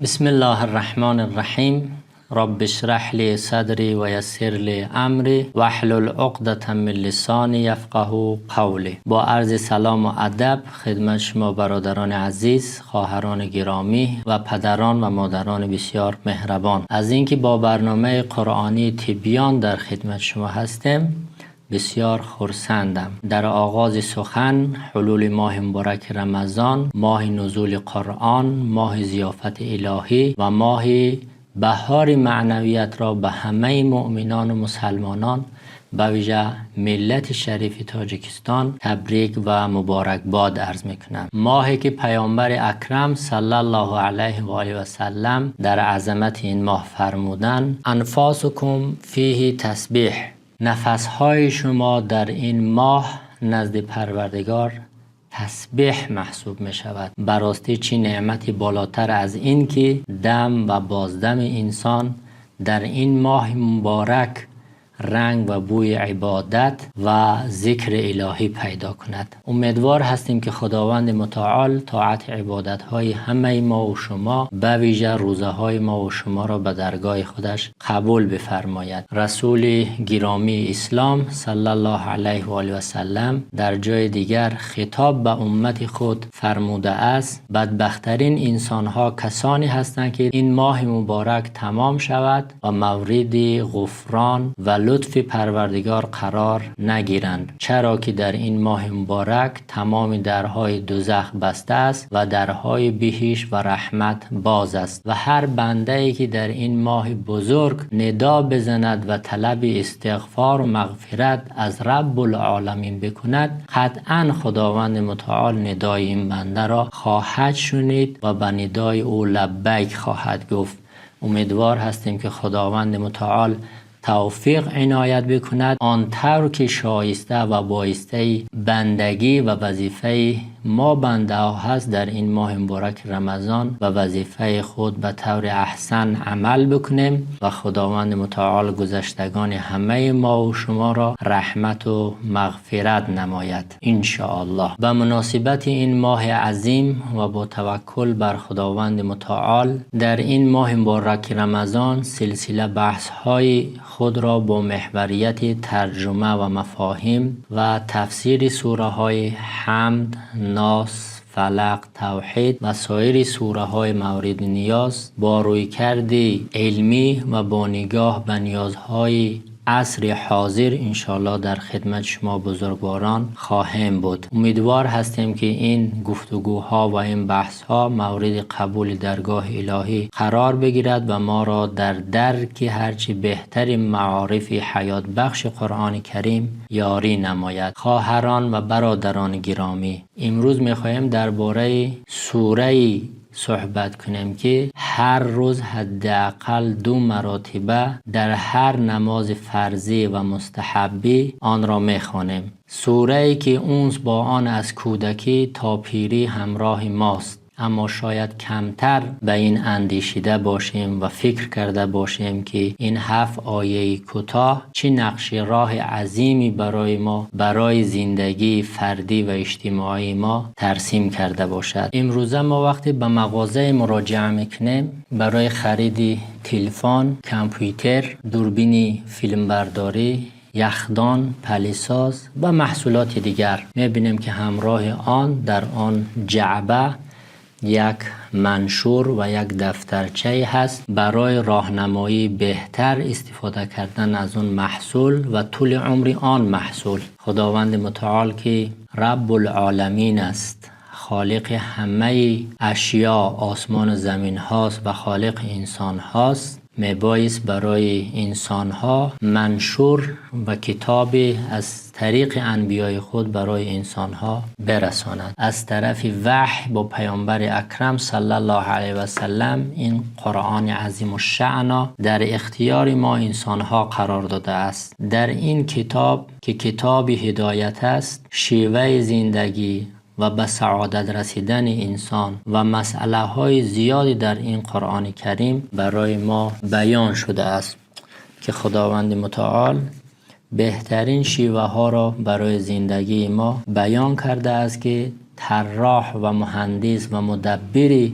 بسم الله الرحمن الرحیم. رب اشرح لی صدری و یسر لی امری واحلل عقدة من لسانی یفقهوا قولی. با عرض سلام و ادب خدمت شما برادران عزیز، خواهران گرامی و پدران و مادران بسیار مهربان، از اینکه با برنامه قرآنی تبیان در خدمت شما هستیم بسیار خرسندم. در آغاز سخن، حلول ماه مبارک رمضان، ماه نزول قرآن، ماه ضیافت الهی و ماه بهار معنویت را به همه مؤمنان و مسلمانان، به ویژه ملت شریف تاجیکستان، تبریک و مبارکباد عرض میکنم. ماهی که پیامبر اکرم صلی الله علیه و آله و سلم در عظمت این ماه فرمودند: انفاسکم فیه تسبیح، نفسهای شما در این ماه نزد پروردگار تسبیح محسوب می شود. براستی چی نعمتی بالاتر از این که دم و بازدم انسان در این ماه مبارک رنگ و بوی عبادت و ذکر الهی پیدا کند؟ امیدوار هستیم که خداوند متعال طاعت عبادت های همه ما و شما، به ویژه روزه های ما و شما را به درگاه خودش قبول بفرماید. رسول گرامی اسلام صلی الله علیه و آله و سلم در جای دیگر خطاب به امت خود فرموده است: بدبختترین انسان ها کسانی هستند که این ماه مبارک تمام شود و مورد غفران و لطف پروردگار قرار نگیرند، چرا که در این ماه مبارک تمام درهای دوزخ بسته است و درهای بهشت و رحمت باز است و هر بنده ای که در این ماه بزرگ ندا بزند و طلب استغفار و مغفرت از رب العالمین بکند، قطعا خداوند متعال ندای این بنده را خواهد شنید و به ندای او لبیک خواهد گفت. امیدوار هستیم که خداوند متعال توفیق عنایت بکند، آن طور که شایسته و بایسته بندگی و وظیفه ما بنده ها هست، در این ماه مبارک رمضان و وظیفه خود به طور احسن عمل بکنیم و خداوند متعال گذشتگان همه ما و شما را رحمت و مغفرت نماید، ان الله. به مناسبت این ماه عظیم و با توکل بر خداوند متعال، در این ماه مبارک رمضان سلسله بحث های خود را با محوریت ترجمه و مفاهیم و تفسیر سوره های حمد، ناس، فلق، توحید و سایر سوره های مورد نیاز با رویکرد علمی و با نگاه به نیازهای عصر حاضر انشاءالله در خدمت شما بزرگواران خواهیم بود. امیدوار هستیم که این گفتگوها و این بحث ها مورد قبول درگاه الهی قرار بگیرد و ما را در درک هرچی بهتر معارف حیات بخش قرآن کریم یاری نماید. خواهران و برادران گرامی، امروز میخواهیم درباره سوره صحبت کنیم که هر روز حداقل دو مراتبه در هر نماز فرضی و مستحبی آن را میخوانیم. سوره ای که انس با آن از کودکی تا پیری همراه ماست، اما شاید کمتر به این اندیشیده باشیم و فکر کرده باشیم که این هفت آیه کوتاه چه نقش راه عظیمی برای ما، برای زندگی فردی و اجتماعی ما ترسیم کرده باشد. امروزه ما وقتی به مغازه مراجعه میکنیم برای خرید تلفن، کامپیوتر، دوربین فیلمبرداری، یخدان، پلیساز و محصولات دیگر، میبینیم که همراه آن در آن جعبه یک منشور و یک دفترچه هست برای راهنمایی بهتر استفاده کردن از آن محصول و طول عمر آن محصول. خداوند متعال که رب العالمین است، خالق همه اشیا، آسمان و زمین هاست و خالق انسان هاست، میبایست برای انسان ها منشور و کتاب از طریق انبیای خود برای انسان ها برساند. از طرف وحی با پیامبر اکرم صلی الله علیه و سلم این قرآن عظیم الشأن در اختیار ما انسان ها قرار داده است. در این کتاب که کتاب هدایت است، شیوه زندگی و به سعادت رسیدن انسان و مسئله های زیادی در این قرآن کریم برای ما بیان شده است که خداوند متعال بهترین شیوه ها را برای زندگی ما بیان کرده است که طراح و مهندس و مدبر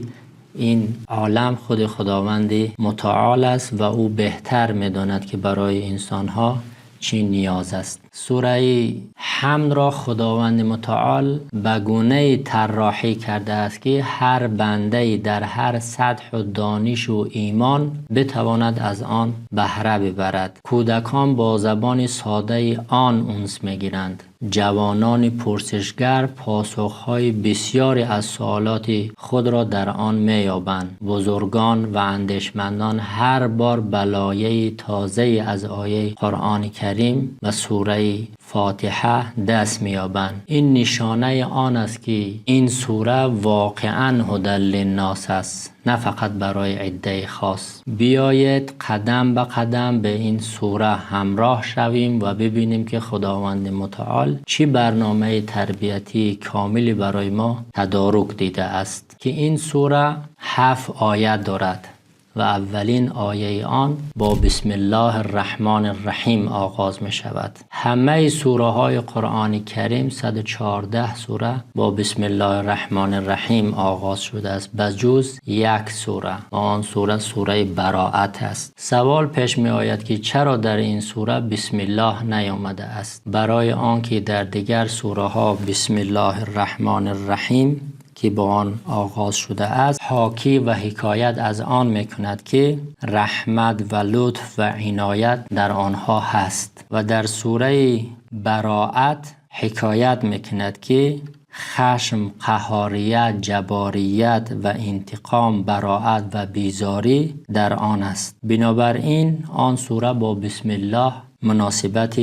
این عالم خود خداوند متعال است و او بهتر می‌داند که برای انسان‌ها چی نیاز است. سوره حمد را خداوند متعال به گونه طراحی کرده است که هر بنده در هر سطح و دانش و ایمان بتواند از آن بهره ببرد. کودکان با زبان ساده آن انس می‌گیرند. جوانان پرسشگر پاسخهای بسیاری از سوالات خود را در آن می‌یابند. بزرگان و اندیشمندان هر بار بلایه تازه از آیه قرآن کریم و سوره فاتحه دست می‌یابند. این نشانه آن است که این سوره واقعا هدی للناس است، نه فقط برای عده خاص. بیایید قدم به قدم به این سوره همراه شویم و ببینیم که خداوند متعال چی برنامه تربیتی کاملی برای ما تدارک دیده است که این سوره 7 آیت دارد و اولین آیه آن با بسم الله الرحمن الرحیم آغاز می شود. همه سوره های قرآن کریم 114 سوره با بسم الله الرحمن الرحیم آغاز شده است، بجز یک سوره و آن سوره سوره براءت است. سوال پیش می آید که چرا در این سوره بسم الله نیامده است؟ برای آنکه در دیگر سوره ها بسم الله الرحمن الرحیم که با آن آغاز شده است حاکی و حکایت از آن میکند که رحمت و لطف و عنایت در آنها هست و در سوره براءت حکایت میکند که خشم، قهاریت، جباریت و انتقام، براءت و بیزاری در آن است. بنابراین آن سوره با بسم الله مناسبت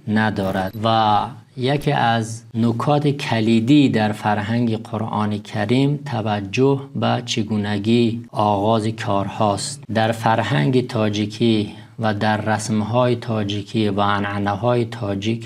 ندارد. و یکی از نکات کلیدی در فرهنگ قرآن کریم توجه به چگونگی آغاز کارهاست. در فرهنگ تاجیکی و در رسم‌های تاجیکی و عنعنه‌های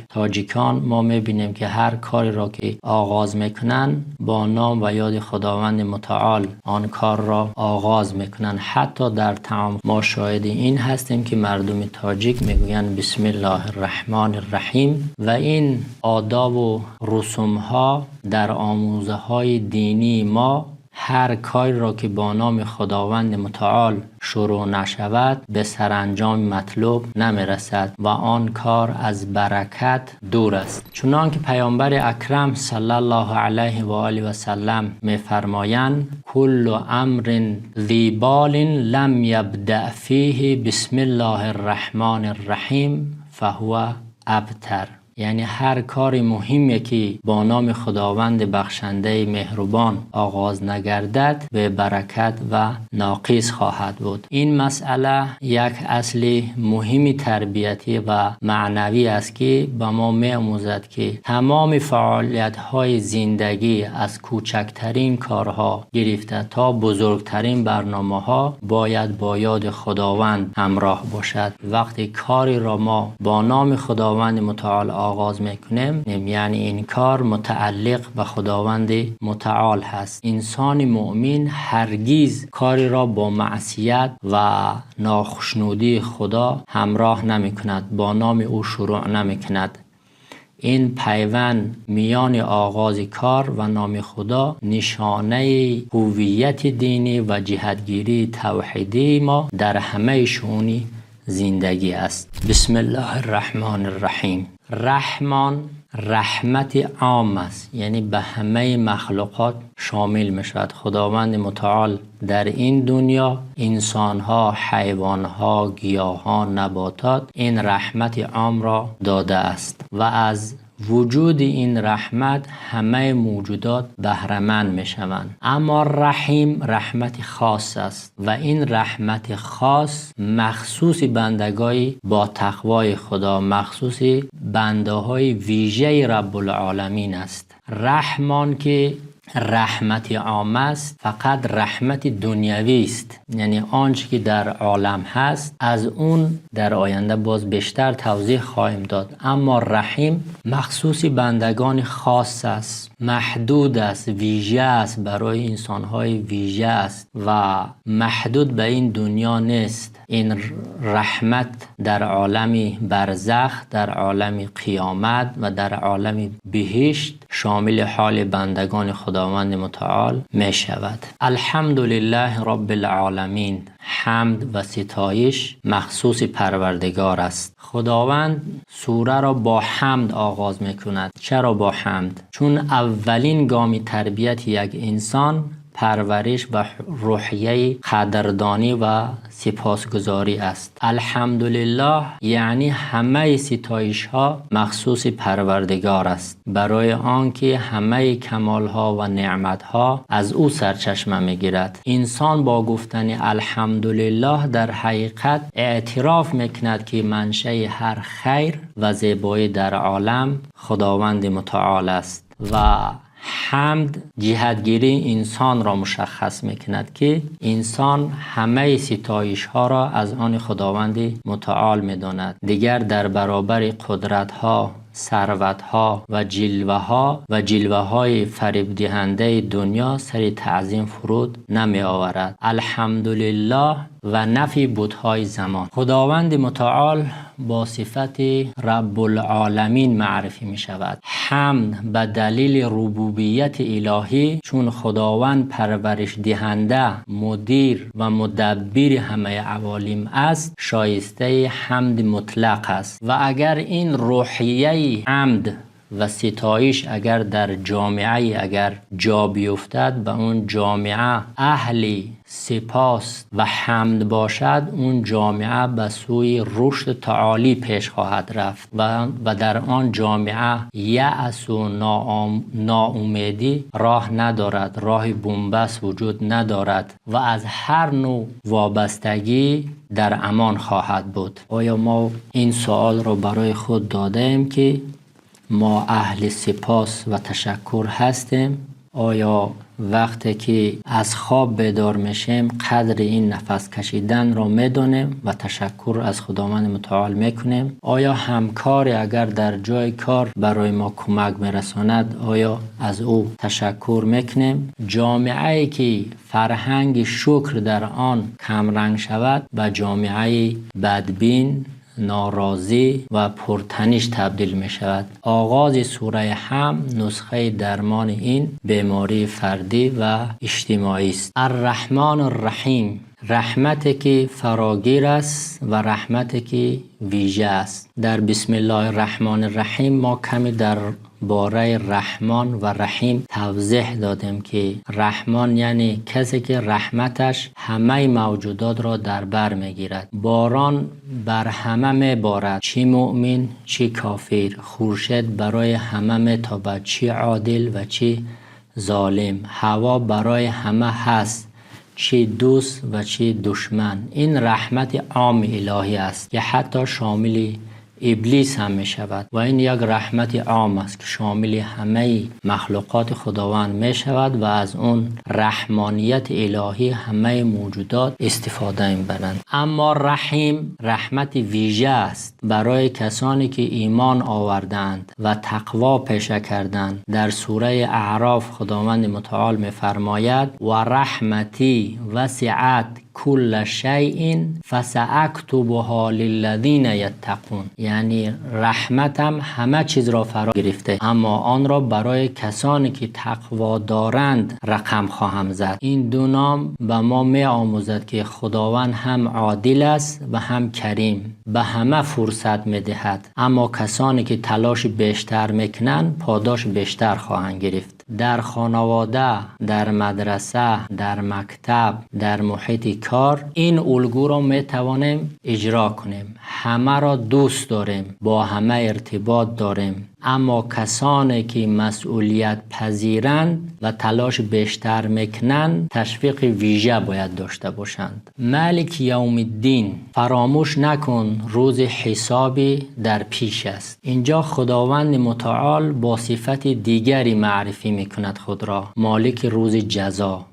تاجیکان ما می‌بینیم که هر کاری را که آغاز می‌کنند با نام و یاد خداوند متعال آن کار را آغاز می‌کنند. حتی در طعام ما شاهد این هستیم که مردم تاجیک می‌گویند بسم الله الرحمن الرحیم و این آداب و رسوم‌ها در آموزه‌های دینی ما هر کاری را که با نام خداوند متعال شروع نشود به سرانجام مطلوب نمیرسد و آن کار از برکت دور است. چنان که پیامبر اکرم صلی الله علیه و آله و سلم میفرمایند: کل امر ذی بال لم یبدأ فیه بسم الله الرحمن الرحیم فهو ابتر. یعنی هر کار مهمی که با نام خداوند بخشنده مهربان آغاز نگردد به برکت و ناقص خواهد بود. این مسئله یک اصل مهم تربیتی و معنوی است که به ما می‌آموزد که تمام فعالیت‌های زندگی از کوچکترین کارها گرفته تا بزرگترین برنامه‌ها باید با یاد خداوند همراه باشد. وقتی کاری را ما با نام خداوند متعال آغاز میکنیم، یعنی این کار متعلق به خداوند متعال هست. انسان مؤمن هرگز کاری را با معصیت و ناخشنودی خدا همراه نمیکند، با نام او شروع نمیکند. این پیوند میان آغاز کار و نام خدا نشانه هویت دینی و جهتگیری توحیدی ما در همه شئون زندگی است. بسم الله الرحمن الرحیم. رحمان رحمت عام است، یعنی به همه مخلوقات شامل می شود. خداوند متعال در این دنیا انسانها، حیوانها، گیاهان، نباتات این رحمت عام را داده است و از وجود این رحمت همه موجودات بهره‌مند می‌شوند. اما رحیم رحمت خاص است و این رحمت خاص مخصوص بندگای با تقوای خدا، مخصوص بنده های ویژه رب العالمین است. رحمان که رحمت عام است فقط رحمت دنیوی است، یعنی آنچه که در عالم هست از اون در آینده باز بیشتر توضیح خواهیم داد. اما رحیم مخصوص بندگان خاص است، محدود است، ویژه است، برای انسانهای ویژه است و محدود به این دنیا نیست. این رحمت در عالم برزخ، در عالم قیامت و در عالم بهشت شامل حال بندگان خداوند متعال می شود. الحمد لله رب العالمین. حمد و ستایش مخصوص پروردگار است. خداوند سوره را با حمد آغاز می کند. چرا با حمد؟ چون اولین گام تربیت یک انسان پرورش و روحیه قدردانی و سپاسگزاری است. الحمدلله یعنی همه ستایش ها مخصوص پروردگار است، برای آنکه همه کمال ها و نعمت ها از او سرچشمه می گیرد. انسان با گفتن الحمدلله در حقیقت اعتراف می کند که منشأ هر خیر و زیبایی در عالم خداوند متعال است و حمد جهتگیری انسان را مشخص میکند که انسان همه ستایش ها را از آن خداوند متعال میداند. دیگر در برابر قدرت ها، ثروت ها و جلوه های فریب دهنده دنیا سر تعظیم فرود نمی آورد. الحمدلله و نفی بت‌های زمان. خداوند متعال با صفت رب العالمین معرفی می شود. حمد به دلیل ربوبیت الهی، چون خداوند پرورش دهنده، مدیر و مدبر همه عوالم است، شایسته حمد مطلق است. و اگر این روحیه حمد و ستایش اگر در جامعه اگر جا بیفتد، به اون جامعه اهل سپاس و حمد باشد، اون جامعه به سوی رشد تعالی پیش خواهد رفت و در آن جامعه یأس و ناامیدی راه ندارد، راه بنبست وجود ندارد و از هر نوع وابستگی در امان خواهد بود. آیا ما این سوال را برای خود داده ایم که ما اهل سپاس و تشکر هستیم؟ آیا وقتی که از خواب بیدار میشیم قدر این نفس کشیدن را میدانیم و تشکر از خداوند متعال میکنیم؟ آیا همکاری اگر در جای کار برای ما کمک میرساند، آیا از او تشکر میکنیم؟ جامعه ای که فرهنگ شکر در آن کمرنگ شود، به جامعه بدبین، ناراضی و پرتنش تبدیل می شود. آغاز سوره حمد نسخه درمان این بیماری فردی و اجتماعی است. الرحمن الرحیم، رحمتی که فراگیر است و رحمتی که ویژه است. در بسم الله الرحمن الرحیم ما کمی در باره رحمان و رحیم توضیح دادیم که رحمان یعنی کسی که رحمتش همه موجودات را در بر میگیرد. باران بر همه میبارد، چی مؤمن چی کافر. خورشید برای همه میتابد، چی عادل و چی ظالم. هوا برای همه هست، چی دوست و چی دشمن. این رحمت عام الهی است که حتی شامل ابلیس هم می شود و این یک رحمت عام است که شامل همه مخلوقات خداوند می شود و از اون رحمانیت الهی همه موجودات استفاده می برند. اما رحیم رحمت ویژه است برای کسانی که ایمان آوردند و تقوا پیشه کردند. در سوره اعراف خداوند متعال می فرماید و رحمتی وسعت کل شیء فساکتبها للذین یتقون، یعنی رحمتم همه چیز را فرا گرفته، اما آن را برای کسانی که تقوا دارند رقم خواهم زد. این دو نام به ما می آموزد که خداوند هم عادل است و هم کریم، به همه فرصت می دهد، اما کسانی که تلاش بیشتر میکنند پاداش بیشتر خواهند گرفت. در خانواده، در مدرسه، در مکتب، در محیط کار این الگو را می توانیم اجرا کنیم. همه را دوست داریم، با همه ارتباط داریم، اما کسانی که مسئولیت پذیرند و تلاش بیشتر میکنند تشویق ویژه باید داشته باشند. مالک یوم الدین، فراموش نکن روز حسابی در پیش است. اینجا خداوند متعال با صفت دیگری معرفی میکند خود را، مالک روز جزا.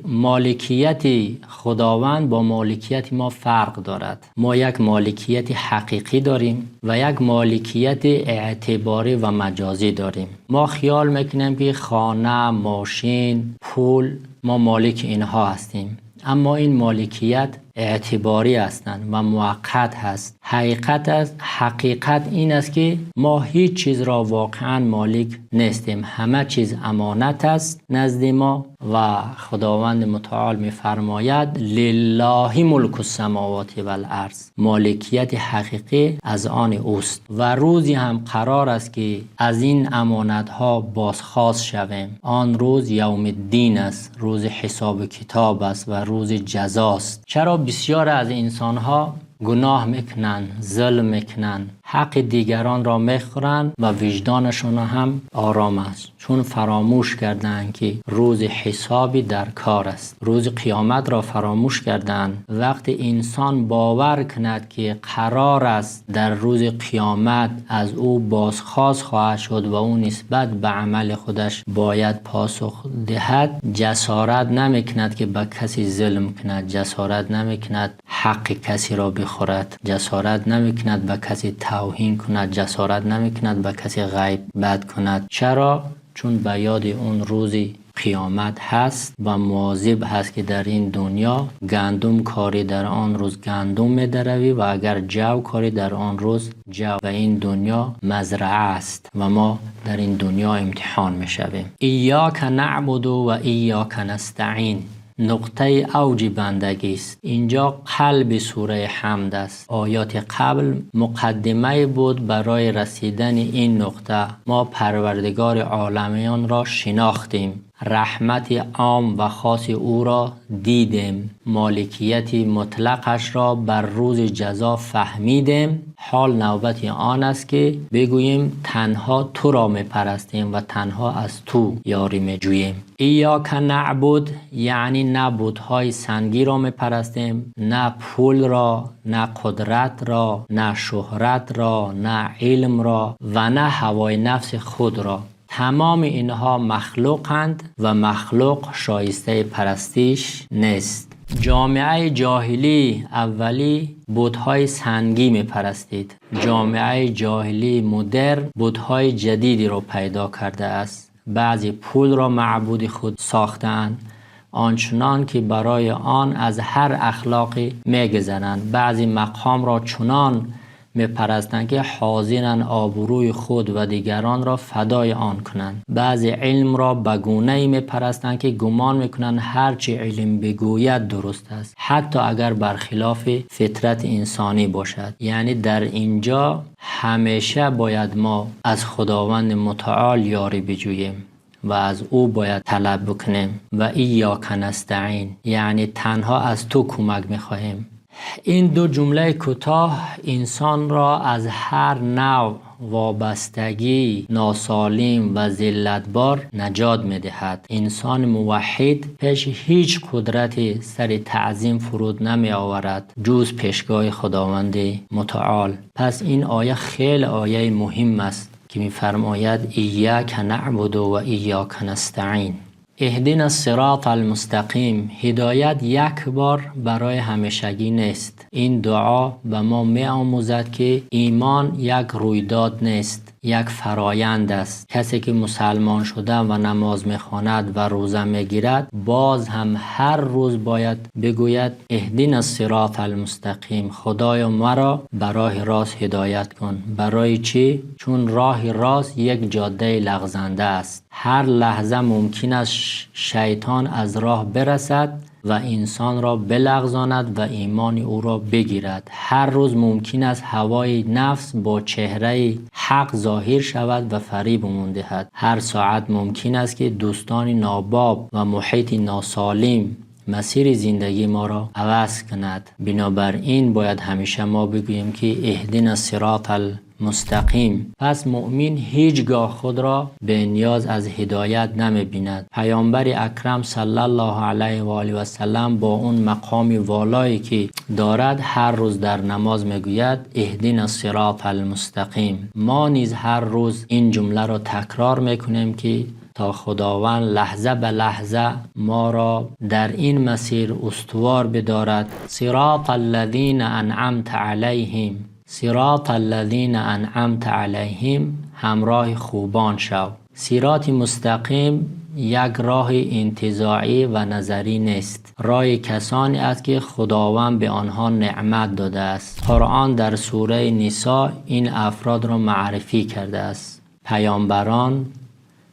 مالکیت خداوند با مالکیت ما فرق دارد. ما یک مالکیت حقیقی داریم و یک مالکیت اعتباری و مجازی داریم. ما خیال میکنیم که خانه، ماشین، پول، ما مالک اینها هستیم، اما این مالکیت اعتباری هستند و موقت هست. حقیقت است، حقیقت این است که ما هیچ چیز را واقعا مالک نیستیم. همه چیز امانت است نزد ما و خداوند متعال می‌فرماید لله ملک السماوات والارض، مالکیت حقیقی از آن اوست و روزی هم قرار است که از این امانت ها بازخواست شویم. آن روز یوم الدین است، روز حساب کتاب است و روز جزاست. چرا بسیار از انسان ها گناه میکنند، ظلم میکنند، حق دیگران را میخورند و وجدانشان هم آرام است؟ چون فراموش کردند که روز حسابی در کار است، روز قیامت را فراموش کردند. وقتی انسان باور کند که قرار است در روز قیامت از او بازخواست خواهد شد و او نسبت به عمل خودش باید پاسخ دهد، جسارت نمیکند که به کسی ظلم کند، جسارت نمیکند حق کسی را بخورد، جسارت نمیکند به کسی توهین کند، جسارت نمیکند به کسی غیبت کند. چرا؟ چون به یاد اون روز قیامت هست و مواظب هست که در این دنیا گندم کاری در آن روز گندم میدروی و اگر جو کاری در آن روز جو. و این دنیا مزرعه است و ما در این دنیا امتحان میشویم. ایاک نعبد و ایاک نستعین نقطه اوج بندگی است. اینجا قلب سوره حمد است. آیات قبل مقدمه بود برای رسیدن این نقطه. ما پروردگار عالمیان را شناختیم، رحمت عام و خاص او را دیدیم، مالکیت مطلقش را بر روز جزا فهمیدیم. حال نوبت آن است که بگوییم تنها تو را میپرستیم و تنها از تو یاری میجوییم. ایاک نعبد یعنی نه بت‌های سنگی را میپرستیم، نه پول را، نه قدرت را، نه شهرت را، نه علم را و نه هوای نفس خود را. تمام اینها مخلوقند و مخلوق شایسته پرستش نیست. جامعه جاهلی اولی بت‌های سنگی میپرستید. جامعه جاهلی مدرن بت‌های جدیدی را پیدا کرده است. بعضی پول را معبود خود ساختند، آنچنان که برای آن از هر اخلاقی میگذرند. بعضی مقام را چنان میپرستند که حاضرند آبروی خود و دیگران را فدای آن کنند. بعضی علم را به گونه‌ای میپرستند که گمان میکنند هرچی علم بگوید درست است، حتی اگر برخلاف فطرت انسانی باشد. یعنی در اینجا همیشه باید ما از خداوند متعال یاری بجوییم و از او باید طلب بکنیم. و ایاک نستعین یعنی تنها از تو کمک میخواهیم. این دو جمله کوتاه انسان را از هر نوع وابستگی ناسالم و ذلتبار نجات می‌دهد. انسان موحد پیش هیچ قدرتی سر تعظیم فرود نمی آورد جز پیشگاه خداوند متعال. پس این آیه خیلی آیه مهم است که می‌فرماید ایاک نعبد و ایاک نستعین. اهدنا الصراط المستقیم. هدایت یک بار برای همیشگی نیست. این دعا به ما می آموزد که ایمان یک رویداد نیست، یک فرایند است. کسی که مسلمان شده و نماز میخواند و روزه میگیرد، باز هم هر روز باید بگوید اهدنا الصراط المستقیم، خدایا مرا به راه راست هدایت کن. برای چی؟ چون راه راست یک جاده لغزنده است. هر لحظه ممکن است شیطان از راه برسد و انسان را بلغزاند و ایمان او را بگیرد. هر روز ممکن است هوای نفس با چهره حق ظاهر شود و فریبمان دهد. هر ساعت ممکن است که دوستان ناباب و محیط ناسالم مسیر زندگی ما را عوض کند. بنابراین باید همیشه ما بگوییم که اهدنا الصراط المستقیم. پس مؤمن هیچگاه خود را به نیاز از هدایت نمی بیند. پیامبر اکرم صلی الله علیه و آله و سلم با اون مقام والایی که دارد هر روز در نماز میگوید اهدنا الصراط المستقیم. ما نیز هر روز این جمله را تکرار میکنیم که تا خداوند لحظه به لحظه ما را در این مسیر استوار بدارد. صراط الذین انعمت علیهم، صراط الذین انعمت علیهم، همراه خوبان شو. صراط مستقیم یک راه انتزاعی و نظری نیست، راه کسانی است که خداوند به آنها نعمت داده است. قرآن در سوره نساء این افراد را معرفی کرده است: پیامبران،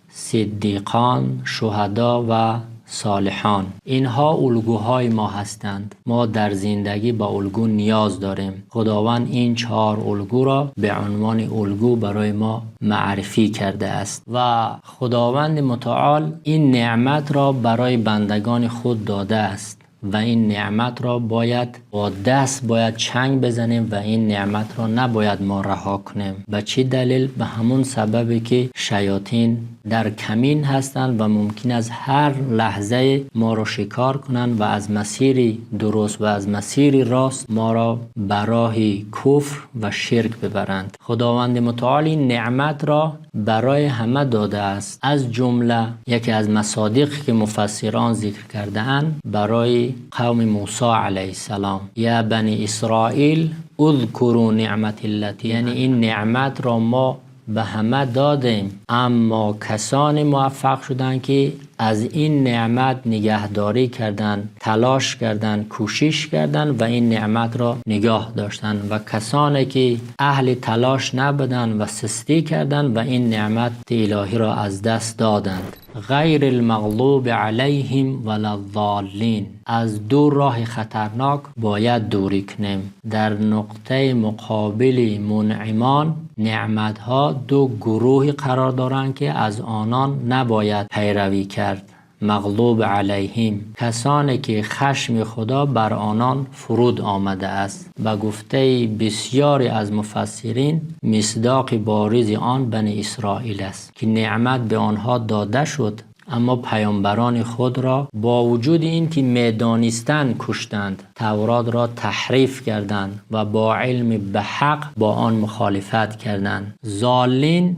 صدیقان، شهدا و صالحان. اینها الگوهای ما هستند. ما در زندگی با الگو نیاز داریم. خداوند این 4 الگو را به عنوان الگو برای ما معرفی کرده است و خداوند متعال این نعمت را برای بندگان خود داده است و این نعمت را باید با دست باید چنگ بزنیم و این نعمت را نباید ما رها کنیم. به چی دلیل؟ به همون سببی که شیاطین در کمین هستند و ممکن است هر لحظه ما را شکار کنند و از مسیر درست و از مسیر راست ما را به راه کفر و شرک ببرند. خداوند متعال این نعمت را برای همه داده است. از جمله یکی از مصادیق که مفسران ذکر کرده اند برای قوم موسی علیه السلام: یا بنی اسرائیل اذکروا نعمت التي، یعنی این نعمت را ما به همه دادیم، اما کسانی موفق شدند که از این نعمت نگهداری کردند، تلاش کردند، کوشش کردند و این نعمت را نگاه داشتند، و کسانی که اهل تلاش نبودند و سستی کردند و این نعمت الهی را از دست دادند. غیر المغضوب علیهم ولا الضالین. از دو راه خطرناک باید دوری کنیم. در نقطه مقابل منعمان نعمتها دو گروه قرار دارند که از آنان نباید پیروی کرد. مغضوب علیهم، کسانی که خشم خدا بر آنان فرود آمده است. به گفته بسیاری از مفسرین مصداق بارز آن بنی اسرائیل است که نعمت به آنها داده شد، اما پیامبران خود را با وجود اینکه میدانستند کشتند، تورات را تحریف کردند و با علم به حق با آن مخالفت کردند. ضالین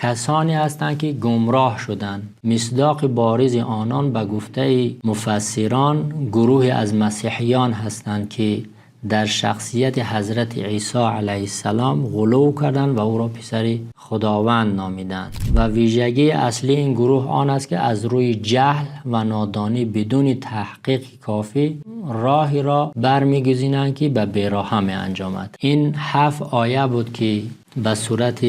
کسانی هستند که گمراه شدند. مصداق بارز آنان به گفته مفسران گروه از مسیحیان هستند که در شخصیت حضرت عیسی علیه السلام غلو کردند و او را پسر خداوند نامیدند. و ویژگی اصلی این گروه آن است که از روی جهل و نادانی بدون تحقیق کافی راهی را برمیگزینند که به بیراهه می انجامد. این 7 آیه بود که به صورت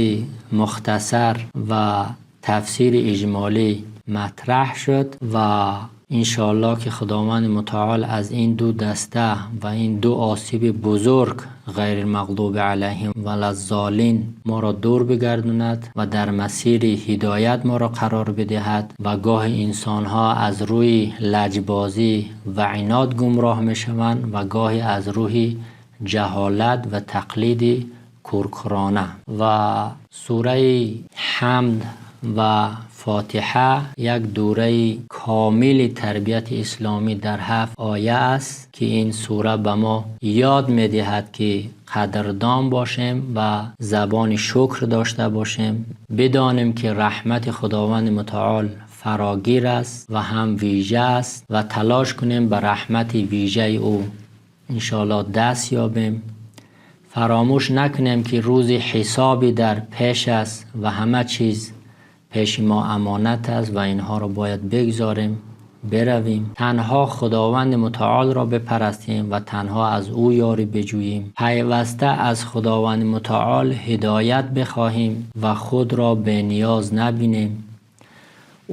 مختصر و تفسیر اجمالی مطرح شد و انشاءالله که خداوند متعال از این دو دسته و این دو آسیب بزرگ غیر المغضوب علیهم و الضالین ما را دور بگرداند و در مسیر هدایت ما را قرار بدهد. و گاه انسانها از روی لجبازی و عناد گمراه میشوند و گاهی از روی جهالت و تقلید کورکورانه. و سوره حمد و فاتحه یک دوره کامل تربیت اسلامی در 7 آیه است که این سوره به ما یاد می‌دهد که قدردان باشیم و زبان شکر داشته باشیم، بدانیم که رحمت خداوند متعال فراگیر است و هم ویژه است و تلاش کنیم به رحمت ویژه او انشاءالله دست یابیم. فراموش نکنیم که روز حسابی در پیش است و همه چیز پیش ما امانت است و اینها را باید بگذاریم برویم. تنها خداوند متعال را بپرستیم و تنها از او یاری بجوییم. پیوسته از خداوند متعال هدایت بخواهیم و خود را به نیاز نبینیم.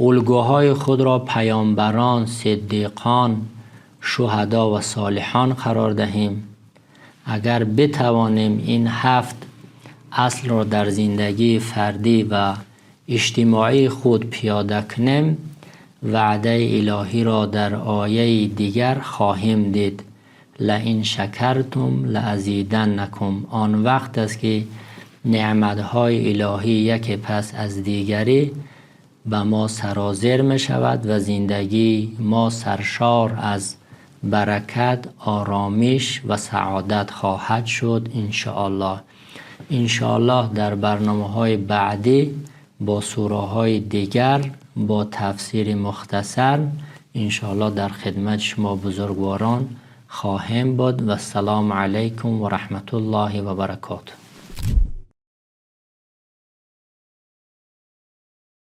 الگوهای خود را پیامبران، صدیقان، شهدا و صالحان قرار دهیم. اگر بتوانیم این 7 اصل را در زندگی فردی و اجتماعی خود پیاده کنیم، وعده الهی را در آیه دیگر خواهیم دید: لئن شکرتم لازیدنکم. آن وقت است که نعمتهای الهی یکی پس از دیگری به ما سرازیر می شود و زندگی ما سرشار از برکت، آرامش و سعادت خواهد شد انشاءالله. انشاءالله در برنامه های بعدی با سوره های دیگر با تفسیر مختصر انشاءالله در خدمت شما بزرگواران خواهیم بود. و السلام علیکم و رحمت الله و برکاته.